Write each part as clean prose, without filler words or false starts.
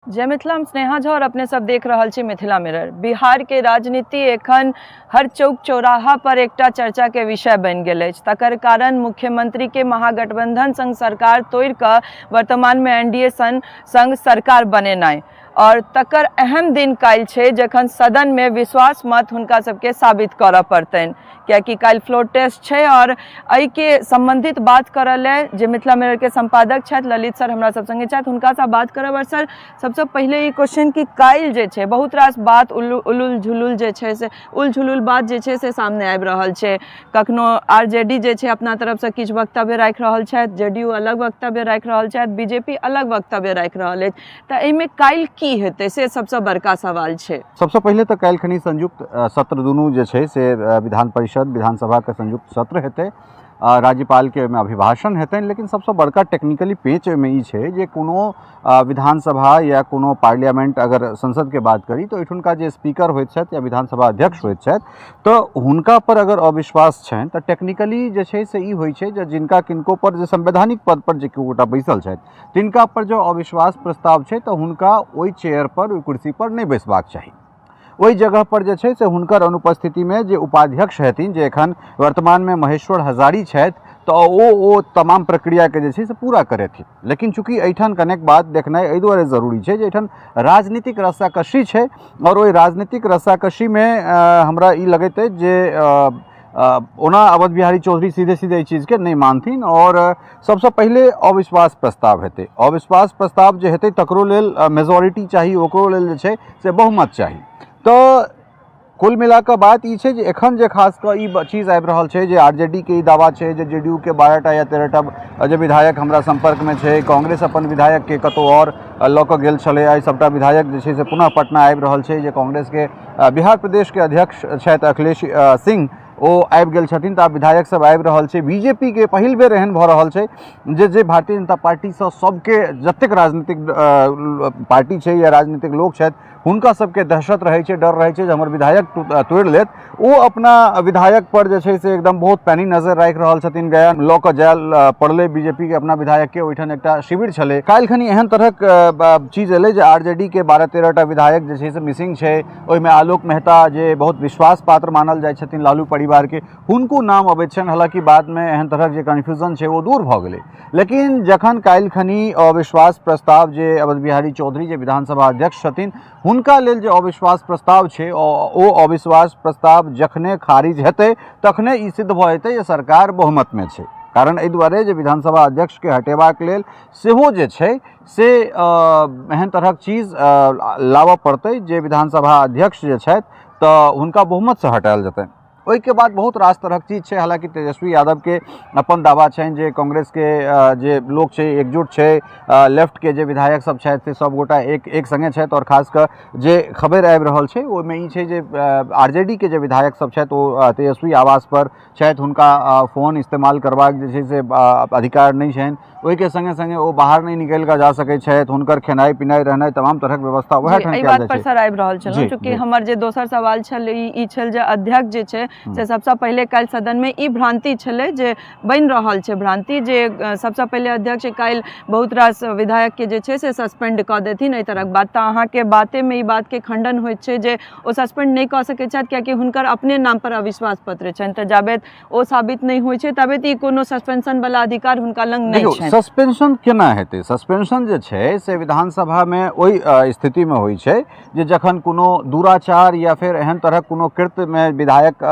जय मिथिला, हम स्नेहा झा और अपने सब देख रहल छी मिथिला मिरर। बिहार के राजनीति एखन हर चौक चौराहा पर एकटा चर्चा के विषय बनि गेल अछि। तकर कारण मुख्यमंत्री के महागठबंधन संग सरकार तोड़ि कऽ वर्तमान में एनडीए संग सरकार बनेनाइ और तकर अहम दिन काल्हि छै जखन सदन में विश्वास मत हुनका सबके साबित करऽ पड़तनि, कियाकि काल्हि फ्लोर टेस्ट छै। और एहिके संबंधित बात करऽ ले जे मिथिला मिरर के संपादक छथि ललित सर हमरा सब संगे छथि, हुनकासँ बात करब। और सर, सबसँ पहिले ई क्वेश्चन कि काल्हि जे छै बहुत रास बात उलुल झुलुल जे छै से उल झुलुल बात जे छै से सामने आबि रहल छै। कखनो आरजेडी जे छै अपना तरफसँ किछु वक्तव्य राखि रहल छथि, जेडीयू अलग वक्तव्य राखि रहल छथि, बीजेपी अलग वक्तव्य राखि रहल अछि, तऽ एहिमे काल्हि की हेतै से सबसँ बड़का सवाल छै। सबसँ पहिले तऽ काल्हि खनी संयुक्त सत्र दुनू जे छै से विधान परिषद विधानसभाके संयुक्त सत्र हेतै, राज्यपालके ओहिमे अभिभाषण हेतनि। लेकिन सबसँ बड़का टेक्निकली पेच ओहिमे ई छै जे कोनो विधानसभा या कोनो पार्लियामेंट अगर संसदके बात करी तऽ ओहिठुनका जे स्पीकर होइत छथि या विधानसभा अध्यक्ष होइत छथि, तऽ हुनका पर अगर अविश्वास छनि तऽ टेक्निकली जे छै से ई होइ छै जे जिनका किनको पर जे संवैधानिक पद पर जे केओ गोटा बैसल छथि तिनका पर जँ अविश्वास प्रस्ताव छै तऽ हुनका ओहि चेयर पर, ओहि कुर्सी पर नहि बैसबाक चाही। ओहि जगह पर जे छै से हुनकर अनुपस्थितिमे जे उपाध्यक्ष हेथिन, जे एखन वर्तमानमे महेश्वर हजारी छथि, तऽ ओ तमाम प्रक्रियाके जे छै से पूरा करेथिन। लेकिन चूँकि एहिठाम कनेक बात देखनाइ एहि दुआरे जरूरी छै जे एहिठाम राजनीतिक रस्साकशी छै और ओहि राजनीतिक रस्साकशीमे हमरा ई लगैत अछि जे ओना अवध बिहारी चौधरी सीधे सीधे एहि चीजके नहि मानथिन और सबसँ पहिले अविश्वास प्रस्ताव हेतै। अविश्वास प्रस्ताव जे हेतै तकरो लेल मेजोरिटी चाही, ओकरो लेल जे छै से बहुमत चाही। तऽ कुल मिलाकऽ बात ई छै जे एखन जे खास कऽ ई चीज आबि रहल छै जे आरजेडीके ई दावा छै जे जेडीयूके 12टा या 13टा जे विधायक हमरा सम्पर्कमे छै, कांग्रेस अपन विधायकके कतहु आओर लऽ कऽ गेल छलै, आइ सभटा विधायक जे छै से पुनः पटना आबि रहल छै। जे कांग्रेसके बिहार प्रदेशके अध्यक्ष छथि अखिलेश सिंह, ओ आबि गेल छथिन, तऽ आब विधायक सब आबि रहल छै। बीजेपीके पहिल बेर एहन भऽ रहल छै जे जे भारतीय जनता पार्टीसँ सबके जतेक राजनीतिक पार्टी छै या राजनीतिक लोक छथि हुनका सबके दहशत रहै छै, डर रहै छै जे हमर विधायक तोड़ि लेत। ओ अपना विधायक पर जे छै से एकदम बहुत पैनी नजर राखि रहल छथिन। गया लऽ कऽ जाय पड़लै बीजेपीके अपना विधायकके, ओहिठाम एकटा शिविर छलै। काल्हि खनी एहन तरहक चीज एलै जे आरजेडीके 12-13टा विधायक जे छै से मिसिंग छै। ओहिमे आलोक मेहता जे बहुत विश्वास पात्र मानल जाइ छथिन लालू परिवारके, हुनको नाम अबैत छनि। हालाँकि बादमे एहन तरहक जे कन्फ्यूजन छै ओ दूर भऽ गेलै। लेकिन जखन काल्हि खनी अविश्वास प्रस्ताव जे अवध बिहारी चौधरी जे विधानसभा अध्यक्ष छथिन हुनका लेल जे अविश्वास प्रस्ताव छै, ओ अविश्वास प्रस्ताव जखने खारिज हेतै तखने ई सिद्ध भऽ जेतै जे सरकार बहुमतमे छै। कारण एहि दुआरे जे विधानसभा अध्यक्षके हटेबाक लेल सेहो जे छै से एहन तरहक चीज लाबऽ पड़तै जे विधानसभा अध्यक्ष जे छथि तऽ हुनका बहुमतसँ हटायल जेतनि। ओहिके बाद बहुत रास तरहक चीज छै। हालाँकि तेजस्वी यादवके अपन दावा छनि जे कांग्रेसके जे लोक छै एकजुट छै, लेफ्टके जे विधायक सब छथि से सब गोटा एक संगे छथि। और खास कऽ जे खबरि आबि रहल छै ओहिमे ई छै जे आरजेडीके जे विधायक सब छथि ओ तेजस्वी आवास पर छथि, हुनका फोन इस्तेमाल करबाक जे छै से अधिकार नहि छनि। ओहिके संगे संगे ओ बाहर नहि निकलि कऽ जा सकै छथि, हुनकर खेनाइ पिनाइ रहनाइ तमाम तरहक व्यवस्था वएह ठाम एहि कयल बात जाइ पर छै। सर आबि रहल छलहुँ, चूँकि हमर जे दोसर सवाल छल ई छल जे अध्यक्ष जे छै से सबसँ पहिले काल्हि सदनमे ई भ्रांति छलै जे बनि रहल छै भ्रांति जे सबसँ पहिले अध्यक्ष काल्हि बहुत रास विधायकके जे छै से सस्पेंड कऽ देथिन, एहि तरहक बात। तऽ अहाँके बातेमे ई बातके खंडन होइत छै जे ओ सस्पेंड नहि कऽ सकैत छथि कियाकि हुनकर अपने नाम पर अविश्वास पत्र छनि, तऽ जाबेत ओ साबित नहि होइ छै ताबेत ई कोनो सस्पेंशन वाला अधिकार हुनका लग नहि देखियौ, छनि। सस्पेंशन केना हेतै? सस्पेंशन जे छै से विधानसभामे ओहि स्थितिमे होइ छै जे जखन कोनो दुराचार या फेर एहन तरहक कोनो कृत्यमे विधायक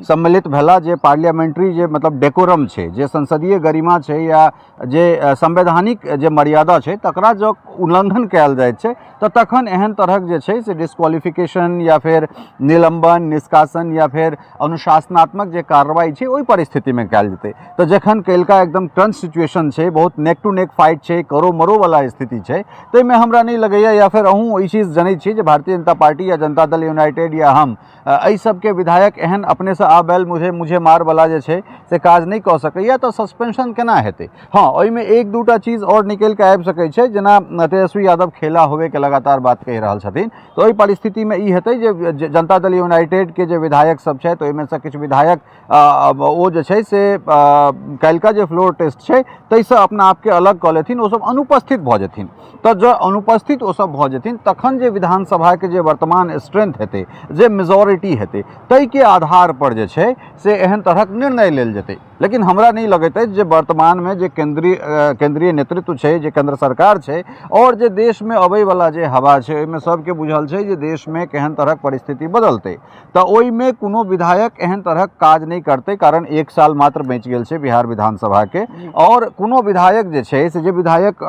सम्मिलित भेला जे पार्लियामेंट्री जे मतलब डेकोरम छै, जे संसदीय गरिमा छै या जे संवैधानिक जे मर्यादा छै तकरा जँ उल्लंघन कयल जाइत छै तऽ तखन एहन तरहक जे छै से डिस्क्वालिफिकेशन या फेर निलंबन, निष्कासन या फेर अनुशासनात्मक जे कार्रवाई छै ओहि परिस्थितिमे कयल जेतै। तऽ जखन काल्हिका एकदम क्रंच सिचुएशन छै, बहुत नेक टू नेक फाइट छै, करो मरो वाला स्थिति छै, ताहिमे हमरा नहि लगैए या फेर अहूँ ई चीज जनै छी जे भारतीय जनता पार्टी या जनता दल यूनाइटेड या हम एहि सबके विधायक एहन अपनेसँ आ बैल मुझे मुझे मारवला जे छै से काज नहि कऽ सकैए, तऽ सस्पेंशन केना हेतै? हँ, ओहिमे एक दूटा चीज आओर निकलि कऽ आबि सकै छै, जेना तेजस्वी यादव खेला होबेके लगातार बात कहि रहल छथिन, तऽ ओहि परिस्थितिमे ई हेतै जे जनता दल यूनाइटेडके जे विधायक सब छथि ओहिमे सँ किछु विधायक ओ जे छै से काल्हिका जे फ्लोर टेस्ट छै ताहिसँ अपना आपके अलग कऽ लेथिन, ओसब अनुपस्थित भऽ जेथिन। तऽ जँ अनुपस्थित ओसब भऽ जेथिन तखन जे विधानसभाके जे वर्तमान स्ट्रेंथ हेतै, जे मेजोरिटी हेतै, ताहिके आधार पर जे छै से एहन तरहक निर्णय लेल जेतै। लेकिन हमरा नहि लगैत अछि जे वर्तमानमे जे केंद्रीय नेतृत्व छै, जे केंद्र सरकार छै आओर जे देशमे अबैवला जे हवा छै, ओहिमे सबके बुझल छै जे देशमे केहन तरहक परिस्थिति बदलतै, तऽ ओहिमे कोनो विधायक एहन तरहक काज नहि करतै, कारण 1 साल मात्र बचि गेल छै बिहार विधानसभाके। आओर कोनो विधायक जे छै से जे विधायक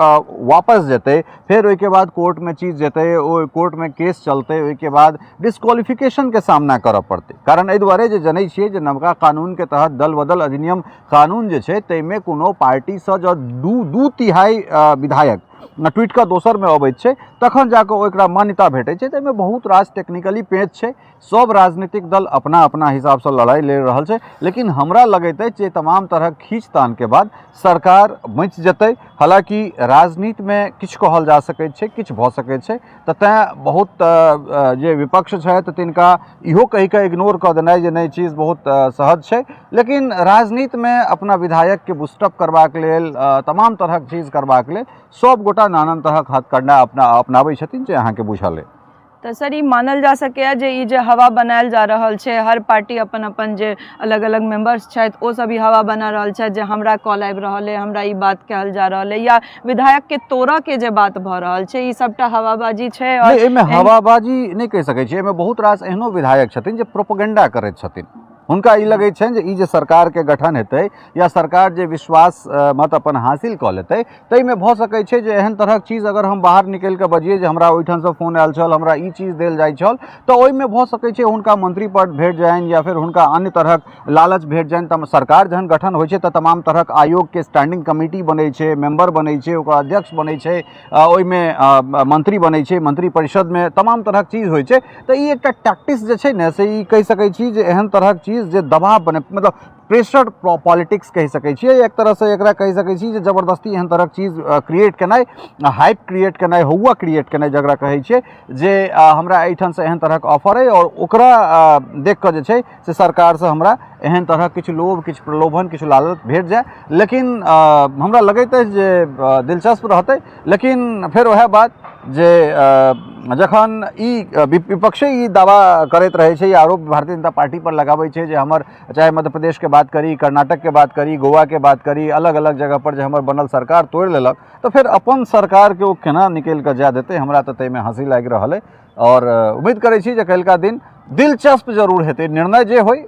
वापस जेतै, फेर ओहिके बाद कोर्टमे चीज जेतै, ओहि कोर्टमे केस चलतै, ओहिके बाद डिस्क्वालिफिकेशनके सामना करऽ पड़तै। कारण एहि दुआरे जे जनै छियै जे नवका कानूनके तहत दल बदल अधिनियम कानून जे छै ताहिमे कोनो पार्टीसँ जँ 2/3 विधायक टूटि कऽ दोसरमे अबैत छै तखन जाकऽ ओकरा मान्यता भेटै छै। ताहिमे बहुत रास टेक्निकली पेच छै, सब राजनीतिक दल अपना अपना हिसाबसँ लड़ाइ लड़ि रहल छै। लेकिन हमरा लगैत अछि जे तमाम तरहक खींचतानके बाद सरकार बचि जेतै। हालाँकि राजनीतिमे किछु कहल जा सकैत छै, किछु भऽ सकैत छै, तऽ तैँ बहुत जे विपक्ष छथि तिनका इहो कहि कऽ इग्नोर कऽ देनाइ जे नहि चीज बहुत सहज छै, लेकिन राजनीतिमे अपना विधायकके बूस्टअप करबाक लेल तमाम तरहक चीज करबाक लेल सब गोटा नानान तरहक हथकंडा अपनाबै छथिन, जे अहाँके बुझल अइ। तऽ सर, ई मानल जा सकैए जे ई जे हवा बनायल जा रहल छै, हर पार्टी अपन अपन जे अलग अलग मेंबर्स छथि ओ सब ई हवा बना रहल छथि जे हमरा कॉल आबि रहल अइ, हमरा ई बात कहल जा रहल अइ, या विधायक के तोड़ऽ के जे बात भऽ रहल छै, ई सबटा हवाबाजी छै? और नहि, एहिमे हवाबाजी नहि कहि सकै छियै। एहिमे बहुत रास एहनो विधायक छथिन जे प्रोपोगेंडा करैत छथिन। हुनका ई लगैत छनि जे ई जे सरकारके गठन हेतै या सरकार जे विश्वास मत अपन हासिल कऽ लेतै ताहिमे भऽ सकै छै जे एहन तरहक चीज अगर हम बाहर निकलि कऽ बजियै जे हमरा ओहिठामसँ फोन आयल छल, हमरा ई चीज देल जाइ छल, तऽ ओहिमे भऽ सकै छै हुनका मंत्री पद भेट जानि या फेर हुनका अन्य तरहक लालच भेट जानि। तऽ सरकार जहन गठन होइ छै तऽ तमाम तरहक आयोगके स्टैंडिंग कमिटी बनै छै, मेम्बर बनै छै, ओकर अध्यक्ष बनै छै, ओहिमे मंत्री बनै छै, मंत्री परिषदमे तमाम तरहक चीज होइ छै। तऽ ई एकटा टैक्टिस जे छै ने से ई कहि सकै छी जे एहन तरहक चीज जे दबाव बने, मतलब प्रेशर पॉलिटिक्स कहि सकै छियै, एक तरहसँ एकरा कहि सकै छी जे जबरदस्ती एहन तरहक चीज क्रिएट केनाइ, हाइप क्रिएट केनाइ, हौआ क्रिएट केनाइ, जकरा कहै छियै जे हमरा एहिठामसँ एहन तरहक ऑफर अइ आओर ओकरा देख कऽ जे छै से सरकारसँ हमरा एहन तरहक किछु लोभ, किछु प्रलोभन, किछु लालच भेट जाय। लेकिन हमरा लगैत अछि जे दिलचस्प रहतै। लेकिन फेर वएह बात जे जखन ई विपक्षे ई दावा करैत रहै छै या आरोप भारतीय जनता पार्टी पर लगाबै छै जे हमर, चाहे मध्य प्रदेशके बात करी, कर्नाटकके बात करी, गोवाके बात करी, अलग अलग जगह पर जे हमर बनल सरकार तोड़ि लेलक, तऽ फेर अपन सरकारके ओ केना निकलि कऽ जाय देतै? हमरा तऽ ताहिमे हँसी लागि रहल अइ आओर उम्मीद करै छी जे काल्हिका दिन दिलचस्प जरूर हेतै। निर्णय जे होइ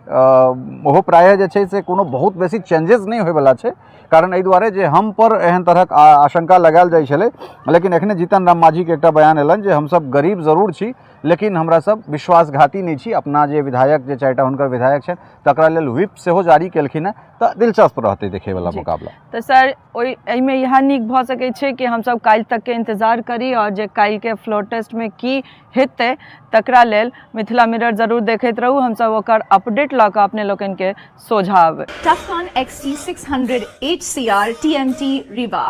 ओहो प्रायः जे छै से कोनो बहुत बेसी चेंजेस नहि होइवला छै, कारण एहि दुआरे जे हम पर एहन तरहक आशंका लगायल जाइ छलै, लेकिन एखने जीतन राम मांझीके एकटा बयान एलनि जे हमसब गरीब जरूर छी लेकिन हमरा सब विश्वासघाती नहि छी। अपना जे विधायक जे 4टा हुनकर विधायक छनि तकरा लेल व्हिप सेहो जारी केलखिन हेँ। तऽ दिलचस्प रहतै देखैवला मुकाबला। तऽ सर, एहिमे इएह नीक भऽ सकै छै कि हमसब काल्हि तकके इंतजार करी आओर जे काल्हिके फ्लोर टेस्टमे की हेतै तकरा लेल मिथिला मिरर जरूर देखैत रहू। हमसब ओकर अपडेट लऽ कऽ अपने लोकनिके सोझा अबै। Tufcon XT600 HCR TMT Rewa।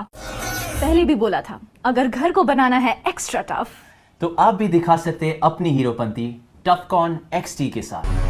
पहले भी बोला था, अगर घर को बनाना है एक्स्ट्रा टफ तो आप भी दिखा सकते हैं अपनी हीरोपंती टफकॉन XT के साथ।